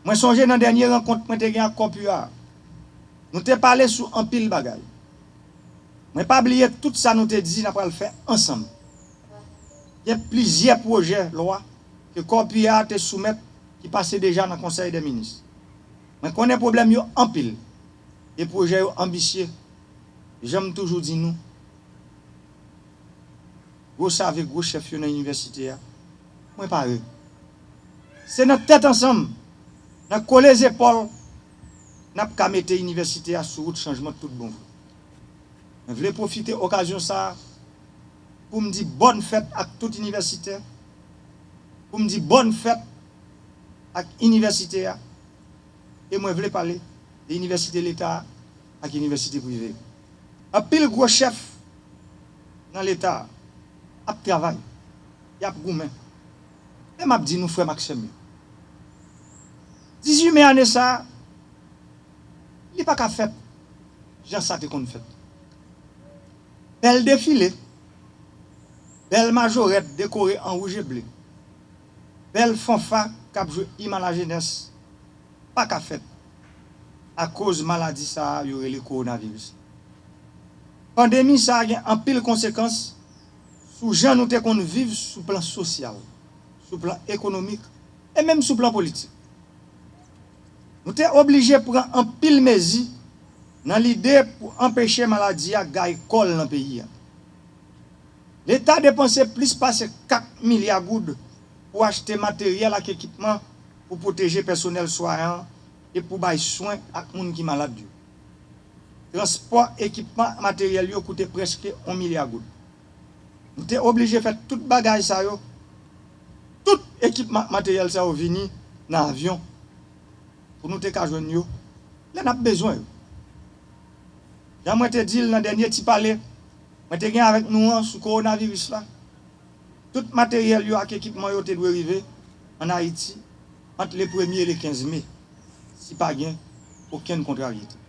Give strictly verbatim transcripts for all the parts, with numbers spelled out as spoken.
Mwen sonje nan dènye rankont mwen te gen ak Corpua a, nou te pale sou anpil bagay. Mwen pa bliye tout sa nou te di n ap pral fè ansanm. Gen plizyè pwojè lwa ke Corpua a te soumèt ki pase deja nan Konsèy dè Minis. Mwen konnen pwoblèm yo anpil e pwojè yo anbisye. Jan m toujou di nou, gwo save, gwo chèf yo nan inivèsite a, mwen pare. Se nan tèt ansanm, nan kole zepòl, n ap ka mete inivèsite a sou wout chanjman tout bon vre. Mwen vle pwofite okazyon sa a pou m di bòn fèt ak tout inivèsitè, pou m di bòn fèt ak inivèsite a, e mwen vle pale de inivèsite leta a ak inivèsite prive yo. Anpil gwo chèf nan leta a ap travay, y ap goumen. Men m ap di nou, frè m ak sè m yo, dizuit me ane sa a, li pa ka fèt jan sa te konn fèt. Bèl defile, bèl majorèt dekore an wouj e ble, bèl fanfa k ap jwe im a lajenès pa ka fèt akoz maladi sa a yo rele kowonaviris. Pandemi sa a gen anpil konsekans sou jan nou te konn viv sou plan sosyal, sou plan ekonomik e menm sou plan politik. Nou te oblije pran anpil mezi nan lide pou anpeche maladi a gaye kò l nan peyi a. Leta depanse plis pase kat milya goud pou achte materyèl ak ekipman pou pwoteje pèsonèl swayan e pou bay swen ak moun ki malad yo. Transpò ekipman ak materyèl yo koute prèske yon milya goud. Nou te oblije fè tout bagay sa yo, tout ekipman ak materyèl sa yo vini nan avyon pou nou te ka jwenn yo lè n ap bezwen yo. Jan mwen te di l nan dènye ti pale mwen te gen avèk nou an sou kowonaviris la, tout materyèl yo ak ekipman yo te dwe rive ann Ayiti ant le premye e le kenz me, si pa gen okenn kontraryete.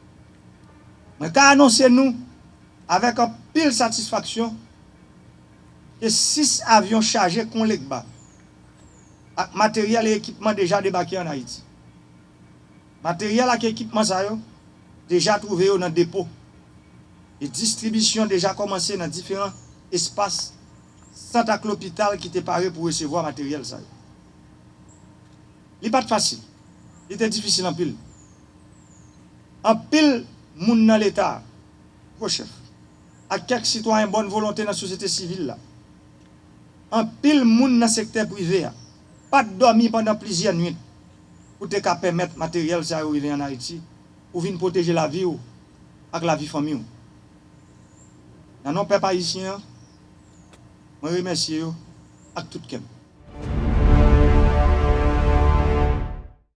Mwen ka anonse nou avèk anpil satisfaksyon ke sis avyon chaje kon legba ak materyèl e ekipman deja debake ann Ayiti. Materyèl ak ekipman sa yo deja twouve yo nan depo, e distribisyon deja kòmanse nan diferan espas, sant ak lopital ki te pare pou resevwa materyèl sa yo. Li pa t fasil, li te difisil anpil. Anpil moun nan Leta a, gwo chèf, ak kèk sitwayen bòn volonte nan sosyete sivil la, anpil moun nan sektè prive a pa t dòmi pandan plizyè nwit pou te ka pèmèt materyèl sa yo rive ann Ayiti pou vin pwoteje lavi w ak lavi fanmi w. Nan non pèp ayisyen an, mwen remèsye yo ak tout kè m.